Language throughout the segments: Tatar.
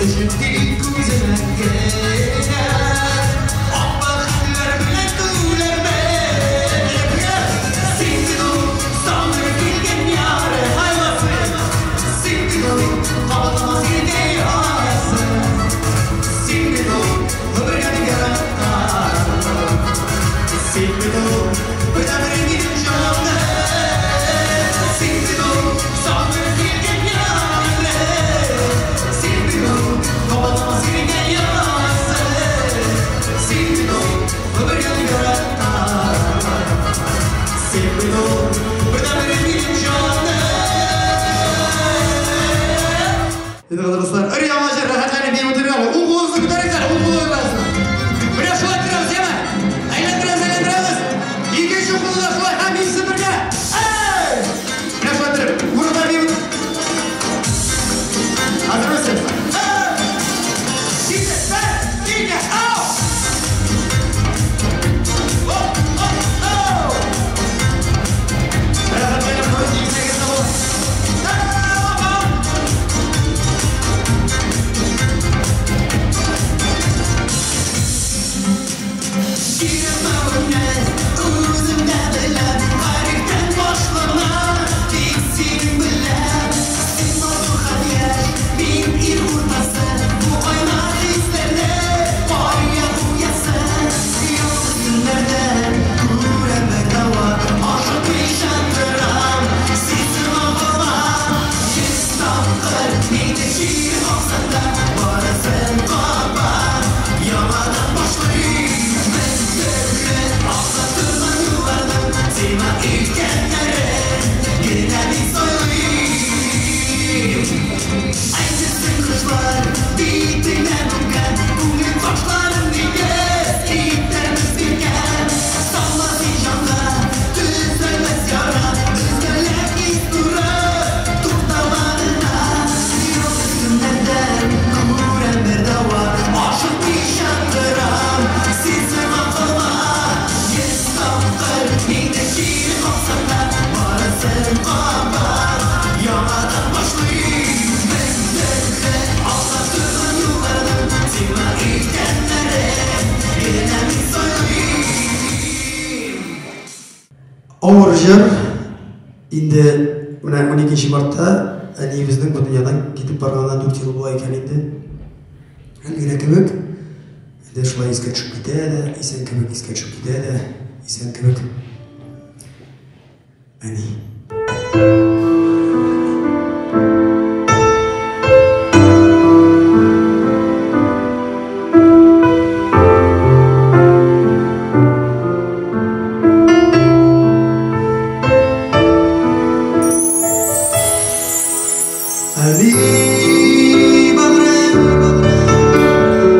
Төшеп тик күземә генә. Ап-ак хәтләр белән түләрмен. Син бит ул сагынып килгән ярым. Син бит ул кабатламас иркә ярасы. Син бит ул гомергә мин яратканым. Син бит ул бердәнбер минем җаным. Син бит ул сагынып килгән ярым. Син бит ул кабатламас иркә ярасы. Син бит ул гомергә мин яратканым. Син бит ул бердәнбер минем җаным. Инде, дуслар, өр-яңа җыр, рәхәтләнеп биеп утырыйк әле. Уң кулыгызны күтәрегез әле, уң кулыгызны. Менә шулай торабыз, яме. Әйләндерәбез, әйләндерәбез. Икенче кулны да шулай һәм икесе бергә. Эй! Менә шулай торып, урында биеп утыр. Әзермесез? Эй! Китте, бер, ике, ау! Оп, оп, оу! Рәхәтләнеп үз җиңсәгез дә була. Эй, оп, оп! Кирәкмәвеңне үзем дә беләм. Тарихтан башлана, тик синең белән. Син матур һәм яшь, мин ир уртасы. Бу кайнар хисләрне кая куясың? Йолдыз төннәрдә күрәм бер дәва. Ашыкмыйча торам, син сынап 100 тапкыр мине җир аксында, барысын кабат яңадан башлыйм. Мең төрле ага торган юлларның сиңа илткәннәрен генә мин сайлыйм. Әйтерсең кышлар битеңнән үпкән, күңел ташларын нигез итәрбез микән? Салма син җанга төзәлмәс яра, өзгәләп кит туры туктамагына. Йолдыз төннәрдән күрәм бер дәва. Ашыкмыйча торам, син сиңа калма. 100 тапкыр мине җир каксаң барысын кабат яңадан башлыйм. Мең төрле алга торган юлларның сиңа илткәннәрен генә мин сайлыйм. Авыр җыр. Инде менә 12 мартта әниебезнең бу дөньядан китеп барганына 4 ел була икән инде. Әле генә кебек, инде шулай искә төшеп китә дә, исән кебек искә төшеп китә дә, исән кебек. Әни. Әни бәгърем,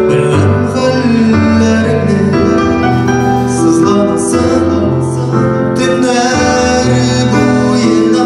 беләм хәлләреңне, сызланасың төннәр буена.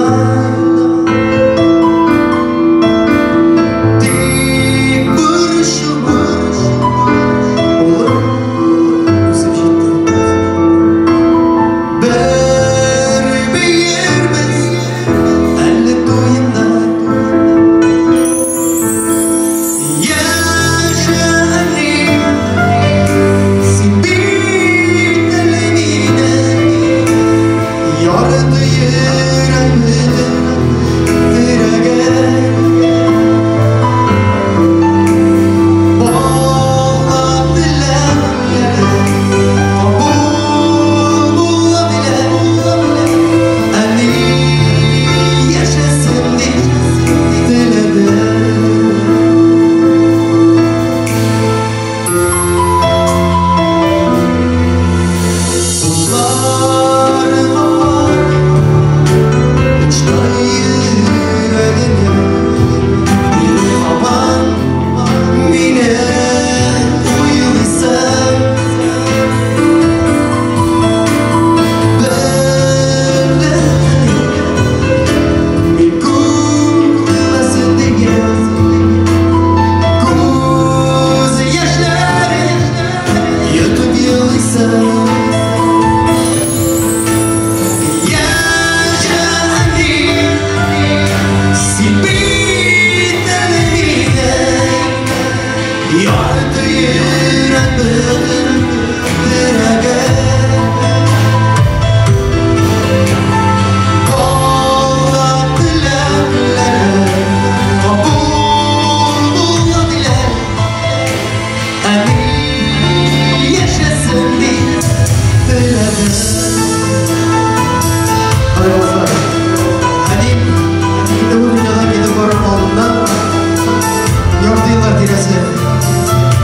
минутлар тирәсе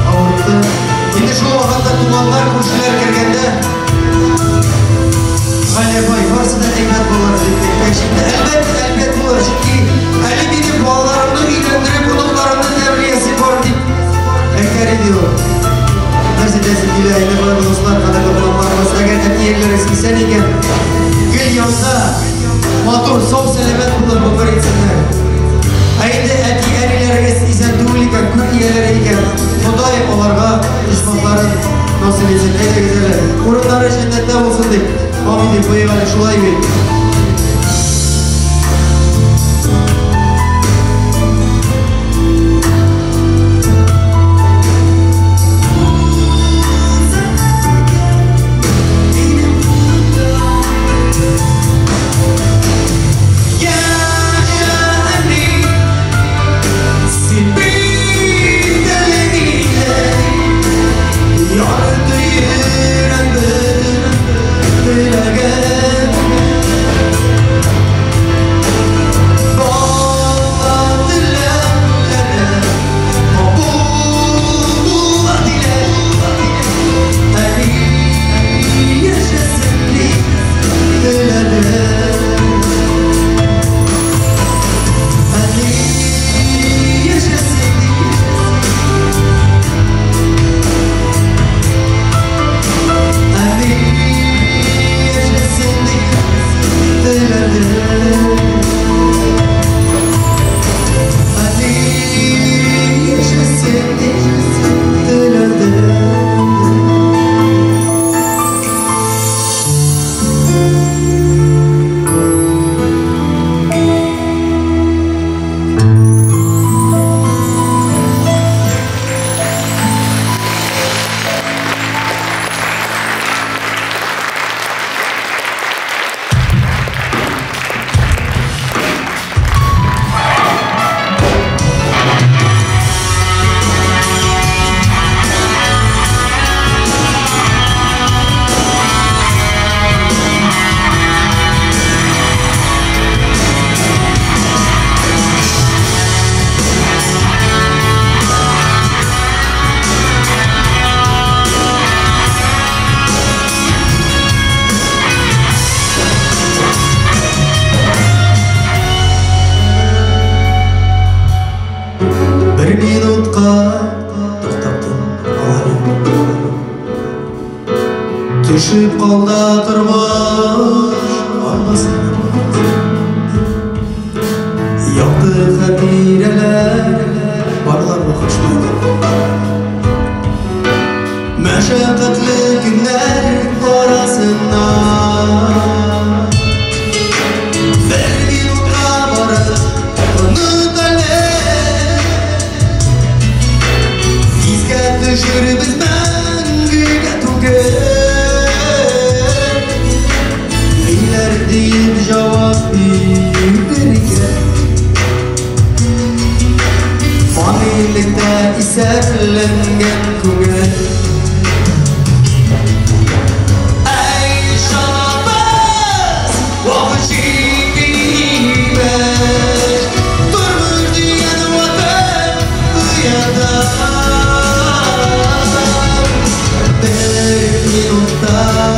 авыртты. Инде шул вакытта туганнар, күршеләр кергәндә Галия бай, барысы да әйбәт булыр дип әйткәч, инде әлбәттә әйбәт булыр, чөнки әле минем балаларымны өйләндереп, оныкларымны тәрбиясе бар дип әйтер иде ул. Нәрсә әйтәсем килә, инде кадерле дуслар, кадерле кунакларыбыз, әгәр әти-әниләрегез исән икән, гел янда матур, сау, сәламәт булып гомер итсеннәр. Ә инде әти-әниләрегез исән түгел икән, күр ияләре икән, Ходай аларга оҗмахларын насыйп итсен. Әйдәгез әле, урыннары җәннәттә булсын дип, амин дип куйыйк әле, шулай бит. Бер минутка туктаттым аларны. Төшеп калды тормыш арбасыннан. Якты хатирәләр барлар вакыт шулай. Мәшәкатьле көннәр арасыннан бер минутка барып оныт әле. Искә төшеребез мәңгегә түгел. Ниләр диеп җавап бирер икән? Фанилектә исәпләнгән күңел. Әй, шабыз, вакыт җитмеш, тормыш дигән ватып дөньяда. Бер минутта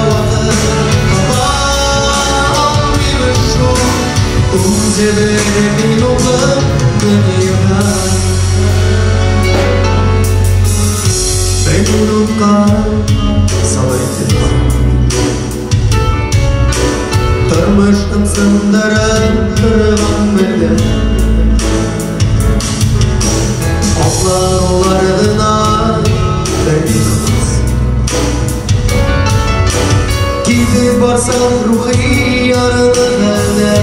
вакыт таба алмыйбыз шул, үзе бер минутлык дөньяда. Бер минутка сабыр итеп бар. Тормышын сындырып торган мәлдә атлаулар гына бер минутсыз. Китеп барсаң рухи яралы хәлдә.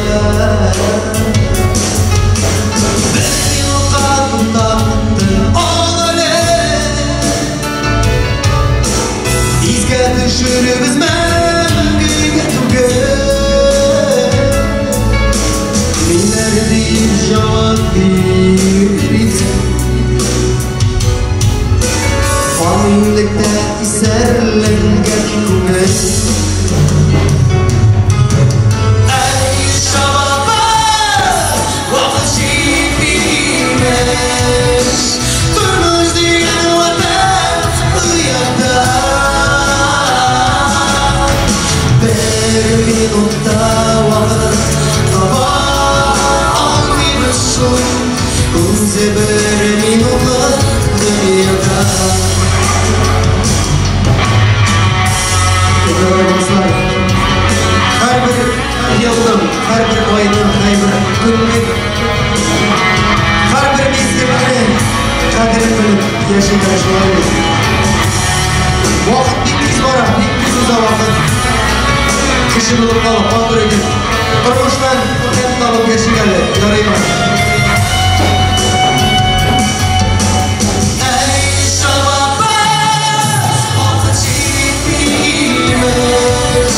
Бер минутка туктап тын ал әле. Искә төшеребез мәңгегә түгел. Ниләр диеп җавап бирер икән? Фанилектә исәрләнгән күңел. Әй, шабабыз, вакыт җитмеш, яшик әле шулай бит. Вакыт бик тиз бара, бик тиз уза вакыт. Кеше булып калып, матур итеп, тормыштан тәм табып яшик әле, ярыймы? Әй, шабабыз, вакыт җитми имеш.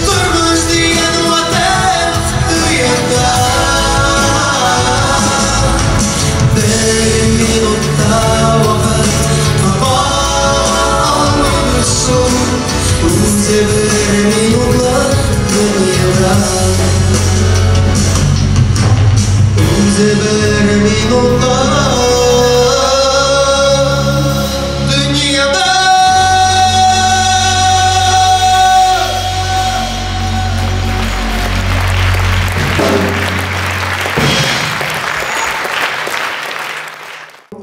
Тормыш дигән ватан дөньяда. Бер минутта вакыт таба алмыйбыз шул. Үзе бер минутлык дөньяда. Үзе бер минутлык дөньяда.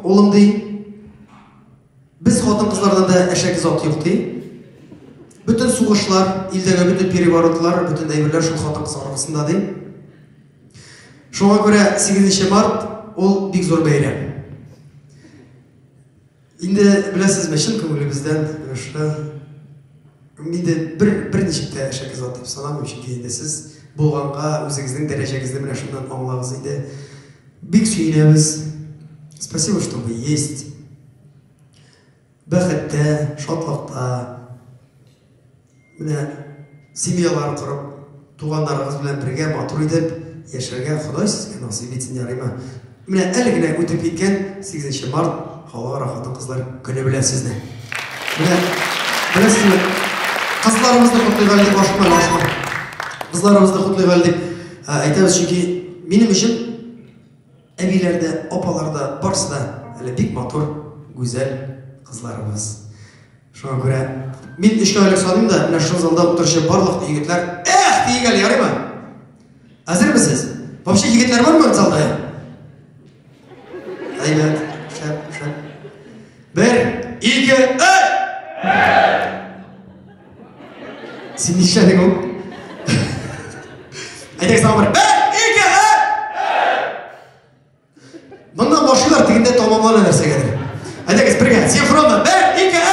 Улым ди, без хатын-кызлардан да әшәке зат юк ди. Бөтен сугышлар, илдәге бөтен переворотлар, бөтен әйберләр шул хатын-кыз аркасында ди. Шуңа күрә 8 март ул бик зур бәйрәм. Инде беләсезме, чын күңелебездән шушы инде берничек тә әшәке зат дип санамыйм, чөнки инде сез булганга үзегезнең дәрәҗәгезне менә шуннан аңлагыз инде. Бик сөенәбез. Спасибо, что вы есть. Бәхеттә, шатлыкта, менә семьялар корып, туганнарыгыз белән бергә матур итеп яшәргә Ходай сезгә насыйп итсен, ярыймы? Менә әле генә үтеп киткән 8 март Халыкара хатын-кызлар көне белән сезне. Менә беләсезме, кызларыбызны котлыйк әле дип ашыкма, ашыкма. Кызларыбызны котлыйк әле дип әйтәбез, чөнки минем өчен әбиләр дә, апалар да, барысы да әле бик матур, гүзәл кызларыбыз. Шуңа күрә мин өчкә элек саныйм да, менә шул залда утыручы барлык егетләр эх диек әле, ярыймы? Әзермесез? Вообще егетләр бармы залда? Әйбәт, шәп, шәп. 1, 2, 3! Син нишләдең ул? Әйдәгез тагын бер. 1, 2, 3! Моннан башлыйлар, тегендә тамамлана нәрсәгәдер. Әйдәгез бергә, синхронно. 1, 2, 3!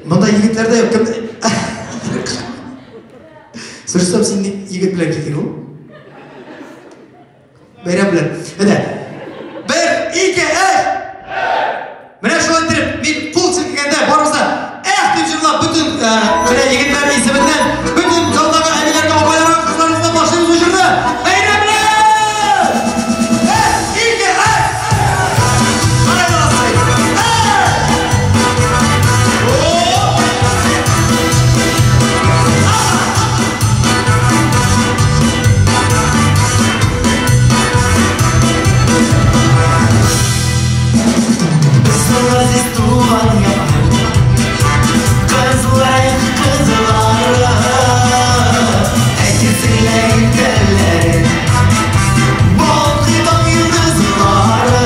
Монда егетләр дә юк. Кем? Сорасам, син ник егет белән килдең ул? Бәйрәм белән. Әйдә. 1, 2, 3! Менә шулай итеп, мин кул селкегәндә барыбыз да эх дип җырлап, бөтен менә егетләр исеменнән, бөтен залдагы әбиләргә, апаларга, кызларыбызга башлыйбыз бу җырны. Бәйрәм белән! 1, 2, 3! Карай баласы! Безнең газиз туган якның кызлар, кызлары, әйтерсең лә иртәләре, балкый таң йолдызлары,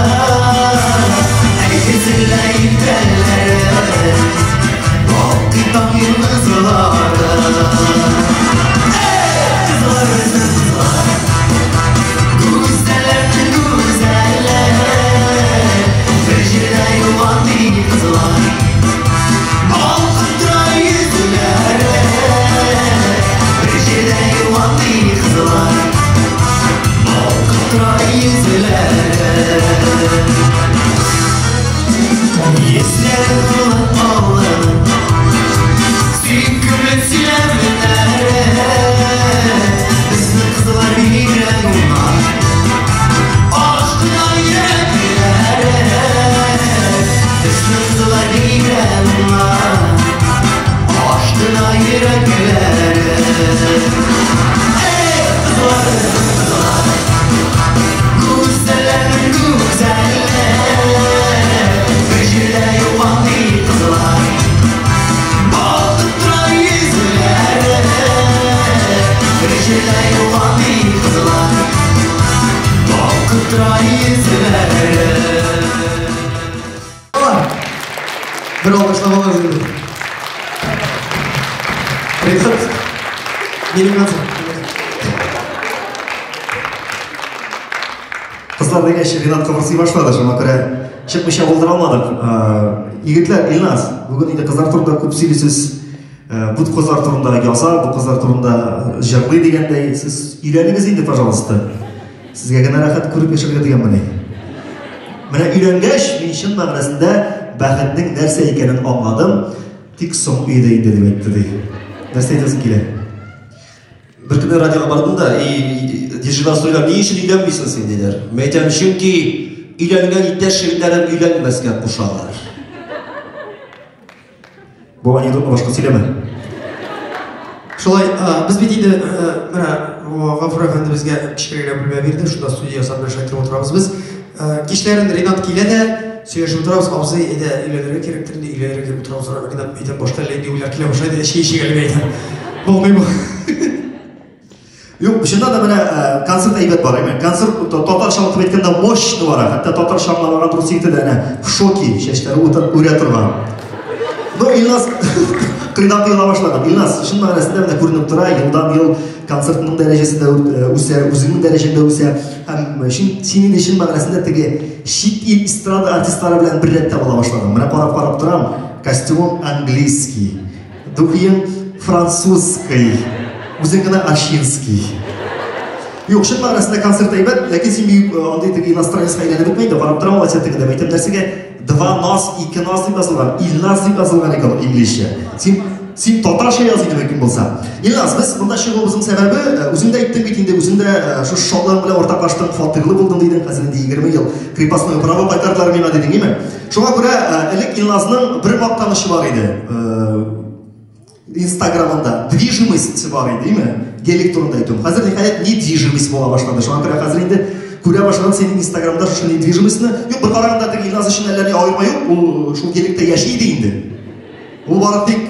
әйтерсең лә иртәләре, балкый таң йолдызлары. Кызлар безнең кызлар, гүзәлләрнең гүзәлләре, бер җирдә юган ди кызлар, балкып тора йөзләре, бер җирдә юган ди кызлар, балкып тора йөзләре. Йөзләре тулы аллы, сөйкемле сөйләмнәре, безнең кызлар бигрәк уңган, ашкына йөрәкләре, безнең кызлар бигрәк уңган, ашкына йөрәкләре. Эй, кызлар, безнең кызлар, гүзәлләрнең гүзәлләре, бер җирдә юган ди кызлар, балкып тора йөзләре, бер җирдә юган ди кызлар, балкып тора йөзләре. Бер алкышлап алыгыз инде. Рифат, минем концерт. Кызлар дигәч, Ринат кыбырсый башлады, шуңа күрә чыкмыйча булдыра алмадык. Егетләр, Илназ, бүген инде кызлар турында күп сөйлисез. Бу кызлар турында яза, бу кызлар турында җырлый дигәндәй, сез өйләнегез инде, пожалуйста. Сезгә генә рәхәт күреп яшәргә дигәнмени? Менә өйләнгәч, мин чын мәгънәсендә бәхетнең нәрсә икәнен аңладым. Тик соң иде инде дип әйтте ди. Нәрсә әйтәсең килә? Бер көнне радиога бардым да, и диджейлар сорыйлар, ни өчен өйләнмисең син, диләр. Мин әйтәм, чөнки өйләнгән иптәш егетләрем өйләнмәскә кушалар. Бу анекдотны башка сөйләмә. Шулай, без бит инде менә Гафур әфәнде безгә кечкенә генә бүлмә бирде, шунда студия ясап менә шулай торып утырабыз без. Кичләрен Ринат килә дә, сөйләшеп утырабыз, абзый, әйдә, өйләнергә кирәктер инде, өйләнергә кирәк утырабыз, Ринат, әйтәм, башта әллә нинди уйлар килә башлады, чәй эчик әле, әйтәм. Булмый бу. Юк, чыннан да менә концерт әйбәт бара. Менә концерт татарча аңлатып әйткәндә мощный бара. Хәтта татарча аңламаган рус егете дә әнә в шоке, чәчләре утырып үрә торган. Ну, Илназ кыйнап тыела башлаган. Илназ, чын мәгънәсендә менә күренеп тора, елдан-ел концертның дәрәҗәсе дә үсә, үзеңнең дәрәҗәң дә үсә. Һәм син инде чын мәгънәсендә теге чит ил эстрада артистлары белән бер рәттә була башладың. Менә карап-карап торам, костюмың английский. Духиең французский, үзең генә ащинский. Юк, чын мәгънәсендә концерт әйбәт, ләкин син бик андый теге иностранецка әйләнеп бетмә инде, карап торам алайса тегендә. Әйтәм, нәрсәгә два наз, ике наз дип язылган, Илназ дип язылган икән ул инглизчә. Син татарча яз инде мөмкин булса. Илназ, без монда чыгуыбызның сәбәбе, үзең дә әйттең бит инде, үзең дә шушы шатлыгың белән уртаклаштың, фатирлы булдың дидең, хәзер инде 20 ел крепостное право кайтардылар миңа дидең, име? Шуңа күрә элек Илназның бер мактанычы бар иде. Инстаграмында движимость бар иде, име? Гелик турында әйтүем. Хәзер ниһаять недвижимость була башлады. Шуңа күрә хәзер инде күрә башладым синең Инстаграмда шушы недвижимостьны. Юк, бер караганда теге Илназ өчен әллә ни аерма юк. Ул шул геликта яши иде инде. Ул бары тик,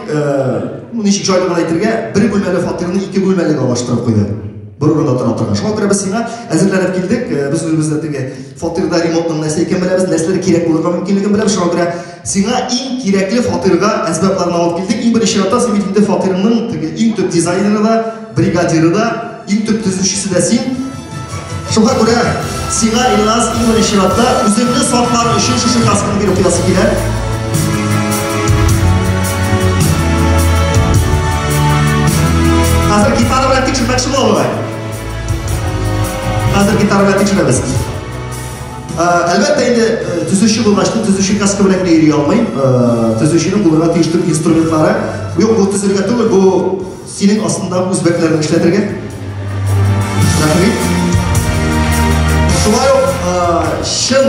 ну, ничек җайлы гына әйтергә, бер бүлмәле фатирны ике бүлмәлегә алыштырып куйды. Бер урында тора торган. Шуңа күрә без сиңа әзерләнеп килдек. Без үзебез дә теге фатирда ремонтның нәрсә икәнен беләбез, нәрсәләр кирәк булырга мөмкинлеген беләбез. Шуңа күрә сиңа иң кирәкле фатирга әсбапларны алып килдек. Иң беренче чиратта син бит инде фатирыңның теге иң төп дизайнеры да, бригадиры да, иң төп төзүчесе дә син. Шуңа күрә сиңа, Илназ, иң беренче чиратта үзеңне саклар өчен шушы касканы биреп куясы килә. Хәзер гитара белән тикшермәкче була бугай. Хәзер гитара белән тикшерәбез. Әлбәттә инде төзүче булгач, төзүче каска белән генә йөри алмый. Төзүченең булырга тиеш төп инструментлары. Юк, бу төзергә түгел, бу синең астында үзбәкләрне эшләтергә. Рәхмәт. Шулай ук чын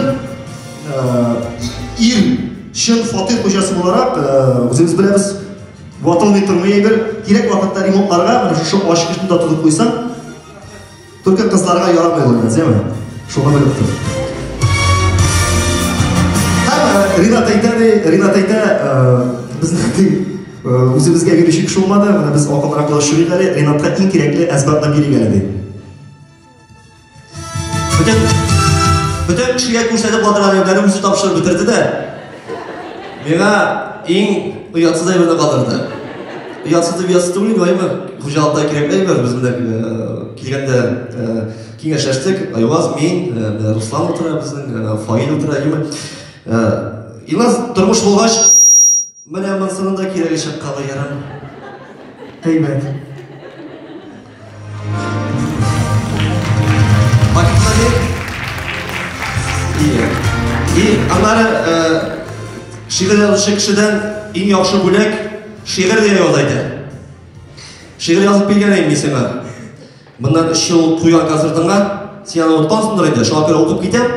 ир, чын фатир хуҗасы буларак, үзебез беләбез, ватылмый тормый әйбер. Кирәк вакытта ремонтларга менә шушы ачкычны да тотып куйсаң, только кызларга ярамый ул, әземе? Шуны белеп тор. Һәм Ринат әйтә, ди, Ринат әйтә, безнең ди, үзебезгә бирүче кеше булмады, менә без акыллырак булып чыгыйк әле, Ринатка иң кирәкле әсбапны бирик әле, ди. Бөтен кешегә күрсәтеп калдырган әйберләрен үзе тапшырып бетерде дә, миңа иң оятсыз әйберне калдырды. Оятсыз дип оятсыз түгел инде, әйбер. Хуҗалыкта кирәкле әйбер. Без менә килгәндә киңәшләштек. Айваз, мин, менә Руслан утыра, безнең Фаил утыра, әйеме? Илназ, тормыш булгач, менә монсының да кирәге чыккалы ярым. Әйбәт. И аннары шигырь язучы кешедән иң яхшы бүләк шигырь дә яз әйтә. Шигырь язып килгән идем мин сиңа. Моннан 3 ел куйган концертыңа, син аны оныткансыңдыр инде, шуңа күрә укып китәм.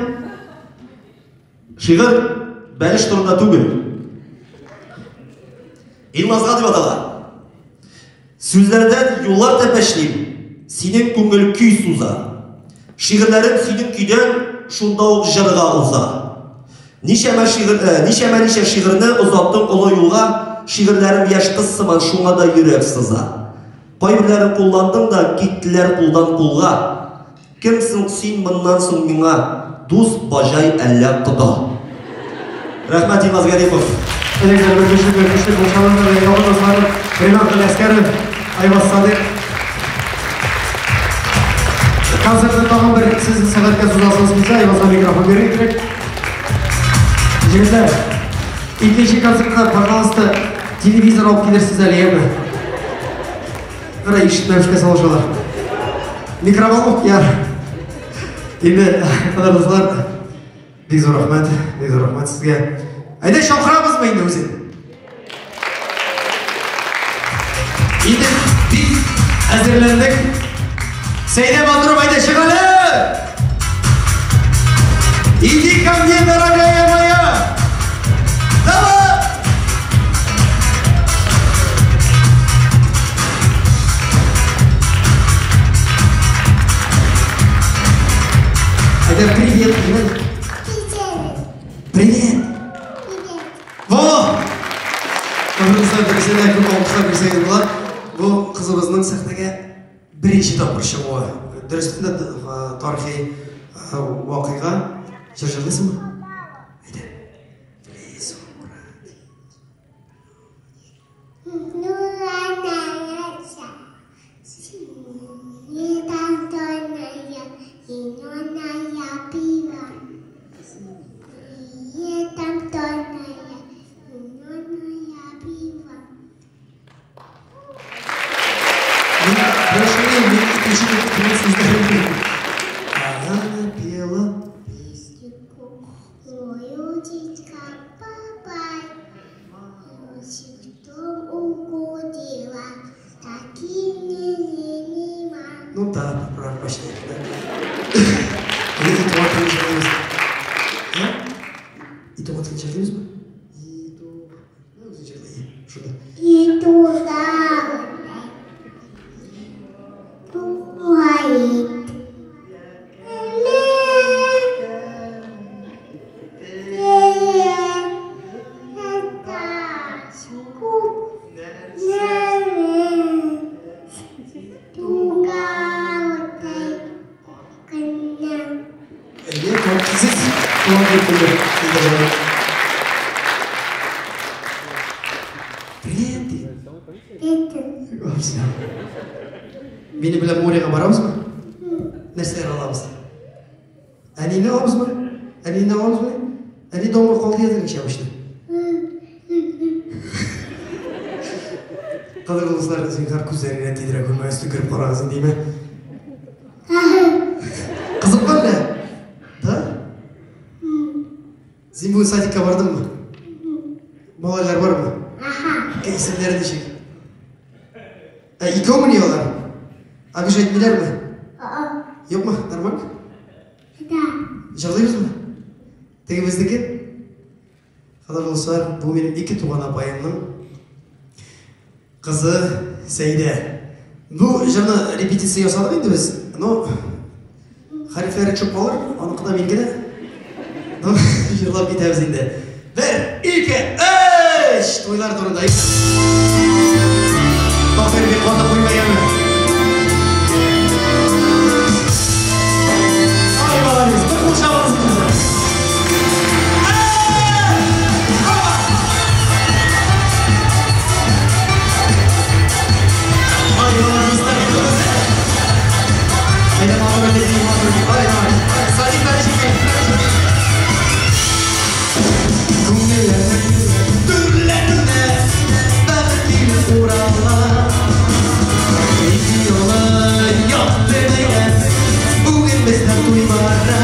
Шигырь бәлеш турында түгел. Илназга дип атала. Сүзләрдән юллар тәпәчлим, синең күңел көй суза. Шигырьләрем синең көйдән шунда ук җырга уза. Ничәмә шигырь, ничәмә ничә шигырьне озаттың олы юлга, шигырьләрем яшь кыз сыман шуңа да йөрәк сыза. Кайберләрен кулландың да киттеләр кулдан кулга. Кемсең син моннан соң миңа, дус, баҗай, әллә кода? Рәхмәт, Илназ Гарипов. Элегрәк бер көчле бер көчле кушалар, якын дусларым Ринат Галиәскәров, Айваз Садыйк. Концертны тагын бер сез сәгатькә сузасыгыз килсә, Айвазга микрофон бирергә кирәк. Егетләр, икенче концертка, пожалуйста, телевизор алып килерсез әле, яме? Кара, ишетмәмешкә салышалар. Микроволновка, яр. Инде, кадерле дуслар, бик зур рәхмәт, бик зур рәхмәт сезгә. Әйдә, чакырабызмы инде үзен? Инде бик әзерләндек. Сәйдә Батыров, әйдә, чык әле! Иди ко мне, дорогая моя! Давай! Әйдә, привет, привет. Привет. Во! Кызыбызны берсенә күп алкышлар бирсәгез була. Бу кызыбызның сәхнәгә беренче тапкыр чыгуы. Дөрестән дә тарихи вакыйга. Җыр җырлыйсыңмы? Әйдә. Она пела песенку. Лодочка бабай, кто угодила, таким не. Ну да, поправь почти, да. Или и туган телен җырлыйбыз. А? И туган телен җырлыйбызмы? И ту... Ну, үзе җырлый. Шунда. И туда бывает. Әйе, сез туган тел теле җырлый. Привет. Все. Мине белән моряга барабызмы? Нәрсәләр алабыз? Әнине алабызмы? Әнине алабызмы? Әни дома калды язылык обычно. Кадерле дуслар, зинһар күзләренә тидерә күрмәгез, төкереп карагыз инде, димә. Кызыкмы әллә? Да? Син бүген садикка бардың Малайлар бармы? Исемнәре ничек? Ә, икәүмени алар? Обижать итмиләрме? Юкмы? Нормально? Да. Җырлыйбызмы? Теге безнеке? Кадерле дуслар, бу минем ике туган апаемның кызы Сәйдә. Бу җырны репетиция ясадык инде без. Но хәрефләре төшеп калыр, аныкы да минеке дә. Ну, җырлап китәбез инде. Бер, ике, өч! Туйлар турында. Таһир бик каты куйма, яме. Ай, молодец, бер кул чабыгыз инде. Ай, молодец, Әйдә, матур әйдә, матур. Давай, давай. Садик, садик. Күңелләрнең түрләренә бәхет килеп урала. Ике юлы якты дигән, бүген бездә туй бара.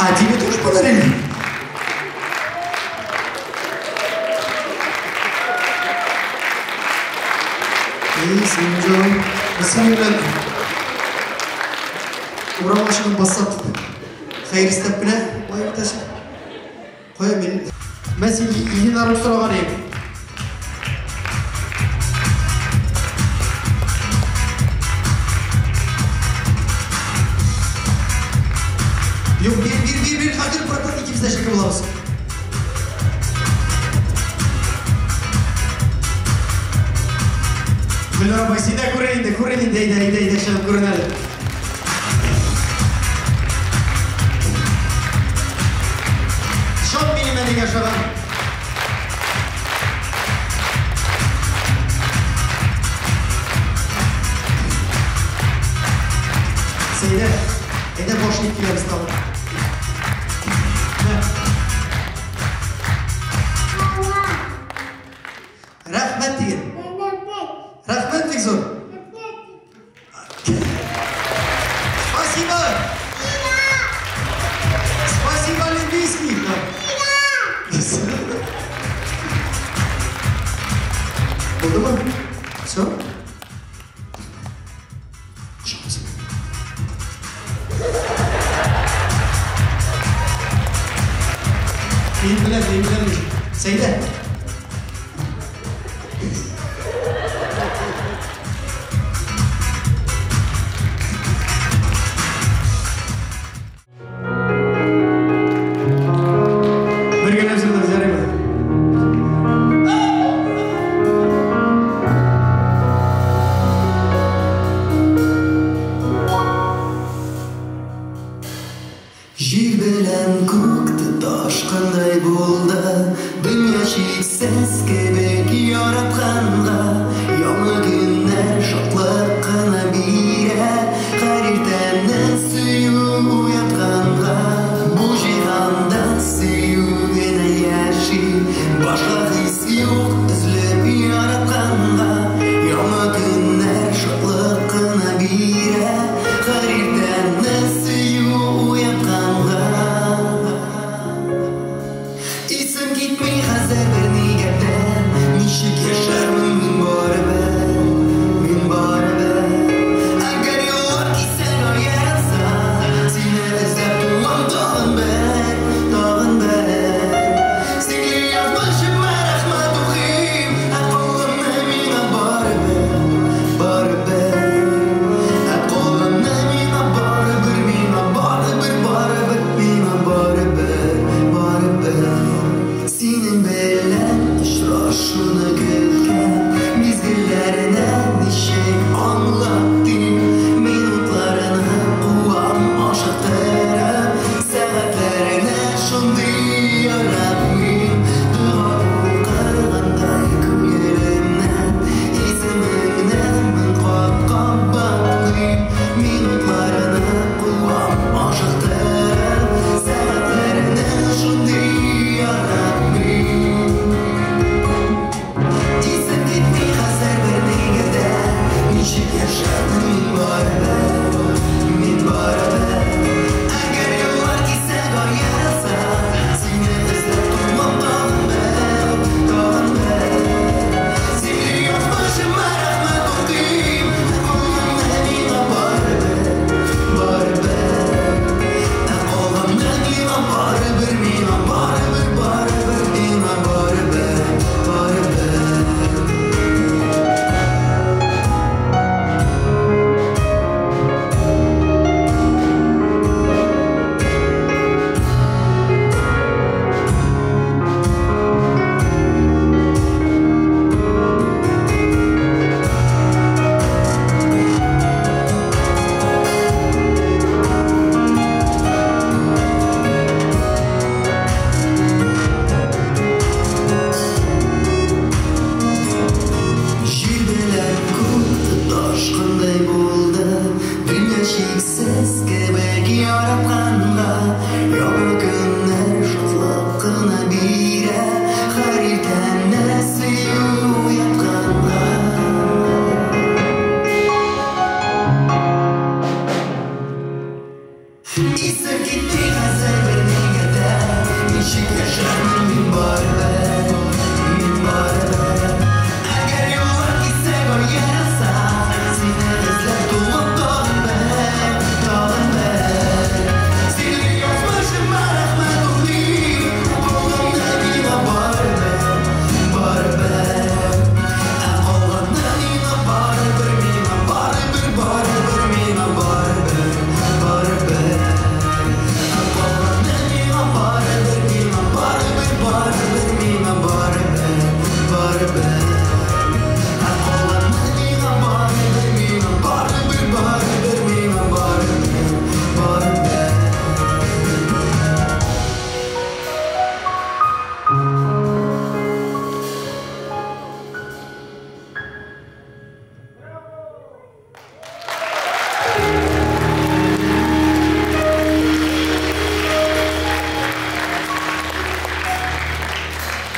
А тебе тоже подарили? Эй, синең җаным. Без синең белән урамга чыгып бассак, хәер истәп кенә бай итәсең. Кая мин? Мен сине Илинарны сораган идем. Юк, бир, бир, бир, бир, хәзер братан икебез дә шәкә булабыз. Гөлнар апай, син дә күрен инде, күрен инде, әйдә, әйдә, әйдә, чыгып күрен әле. Шат минем әнигә ошаган. Сәйдә, әйдә башын ип киләбез тагын. Мә. Рәхмәт диген. Рәхмәт бик зур. Спасибо. Спасибо, Олимпийский. Булдымы? Все? Кушабыз. Мин беләм, мин беләм. Сәйдә. Бергәләп җырларбыз, ярыймы? Җир белән күк тоташкандай булды, дөнья чит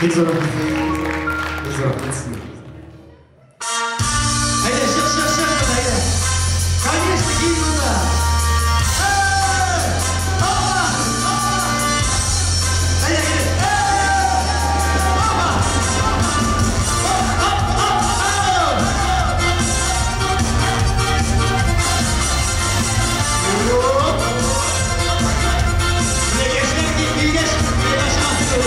Бик зур рәхмәт. Бик зур рәхмәт сезгә. Әйдә, чык, чык, чык, әйдә. Конечно, кил монда. Әйдә, кил. Менә яшьләр килгәч, менә чыгасың.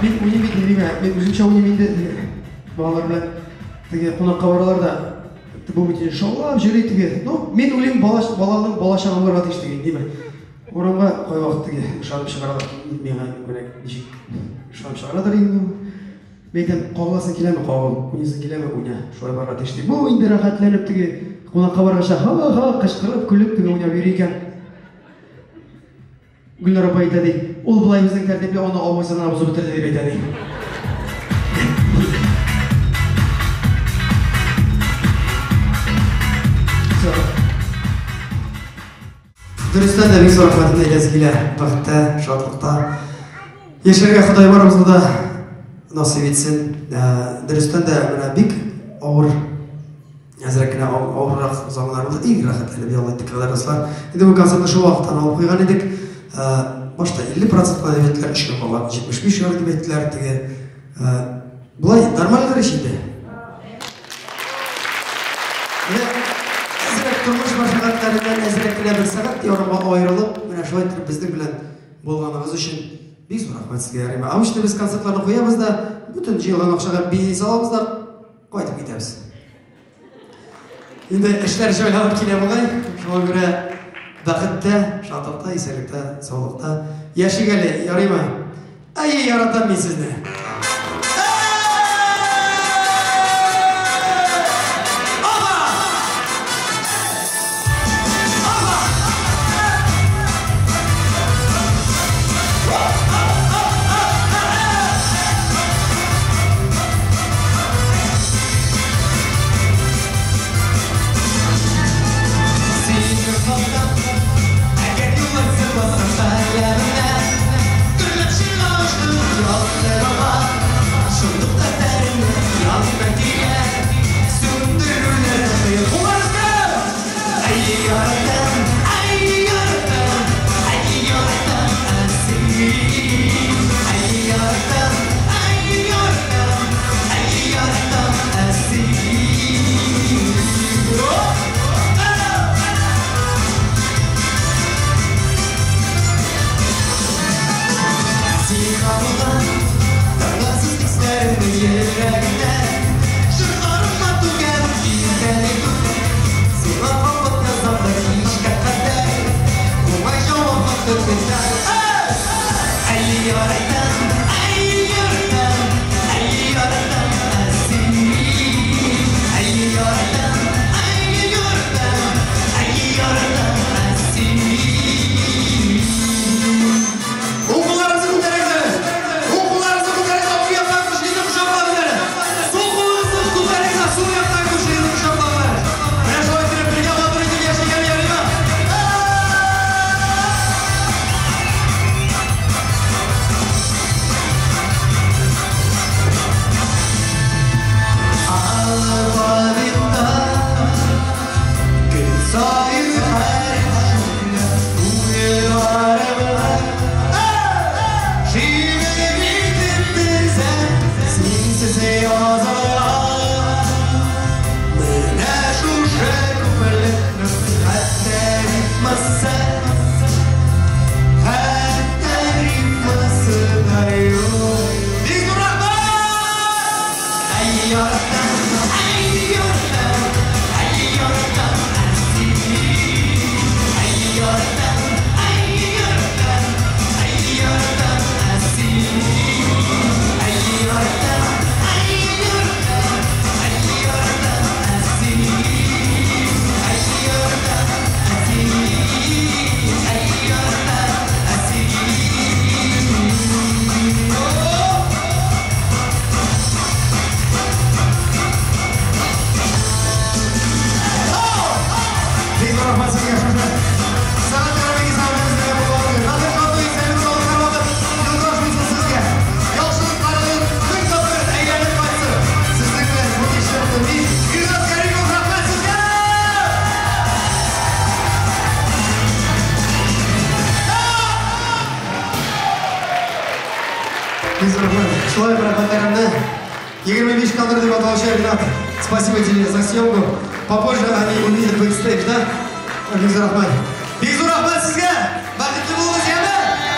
Мин уйныйм бит, мин үземчә уйныйм инде. Балалар белән теге кунакка баралар да, бу бит шаулап йөри теге. Ну, мин уйлыйм, баланың бала чагы булырга тиеш теге, димә. Урамга кайвакыт теге ышанып чыгаралар. Миңа менә ничек ышанып чыгарадыр инде. Мин әйтәм, кагыласың киләме, кагыл, уйныйсың киләме, уйна. Шулай барырга тиеш ди. Бу инде рәхәтләнеп теге кунакка барганча ха-ха кычкырып, көлеп теге уйнап йөри икән. Гөлнар апа әйтә ди, ул болай безнең тәртипле, аны абыйсы гына бозып бетерде дип әйтә ди. Дөрестән дә бик зур рәхмәтемне әйтәсе килә. Бәхеттә, шатлыкта яшәргә Ходай барыбызны да насыйп итсен. Дөрестән дә менә бик авыр, әзрәк кенә авыррак заманнар булды. Иң рәхәтләнеп ял иттек, кадәр дуслар. Инде бу концертны шул вакыттан алып куйган идек. Башта 50% кына дип әйттеләр, 3 көн кала 75 яры дип әйттеләр. Теге болай нормальдыр ич инде. Менә әзрәк тормыш мәшәкатьләреннән әзрәк кенә бер сәгать ярымга аерылып, менә шулай итеп безнең белән булганыгыз өчен бик зур рәхмәт сезгә, Рима. Обычно без концертларны куябыз да, бөтен җыелган акчага бизнес алабыз да, кайтып китәбез. Инде эшләр җайланып килә бугай. Шуңа күрә бәхеттә, шатлыкта, исәнлектә, саулыкта яшик әле, ярыймы? Әй, яратам мин сезне. яратам, ай яратам, ай яратам син. Ай яратам, ай яратам, ай яратам син. Сиңа булган тынгысыз хисләремне йөрәгемдә җырларыма түгән иртәне сиңа хат язам да кичкә кадәр уңай җавап көтәм. Ай яратам, ай яратам, ай яратам син. Ай яратам, ай яратам, ай яратам син. Уң кулларыгызны күтәрегез әле. Уң кулларыгызны күтәрегез, уң яктан күршегезне кочаклагыз әле. Сул кулыгызны күтәрегез, сул яктан күршегезне кочаклагыз әле. Менә шулай итеп бергә матур итеп яшик әле, ярыймы? Алфавитта көн саен хәреф уйларымда шигырь итеп тезәм, синсез языла. Менә шушы күңелемнең хәтта рифмасы, хәтта рифмасы да юк. Бик зур рәхмәт! Ай яратам, ай яратам, ай яратам син. Ай яратам, ай яратам, ай яратам син. Ай яратам, ай яратам, ай яратам син. Ай яратам син. Ай яратам син. Бик зур рәхмәт сезгә шушы сәгатьләрегез әмерегезгә булган. Хәзер шундый исәнлек саулык һәрвакыт юлдаш булсын сезгә. Яхшылыкларыгыз мең тапкыр әйләнеп кайтсын. Сезнең белән бу кичтә булдым мин, Илназ Кәримов, рәхмәт сезгә! Бик зур рәхмәт. Шулай ук рәхмәтләремне 25 кадр дип аталучы Ренат, спасибо тебе за съемку. Попозже они увидят бэкстейдж, да? Бик зур рәхмәт. Бик зур рәхмәт сезгә! Бәхетле булыгыз, яме!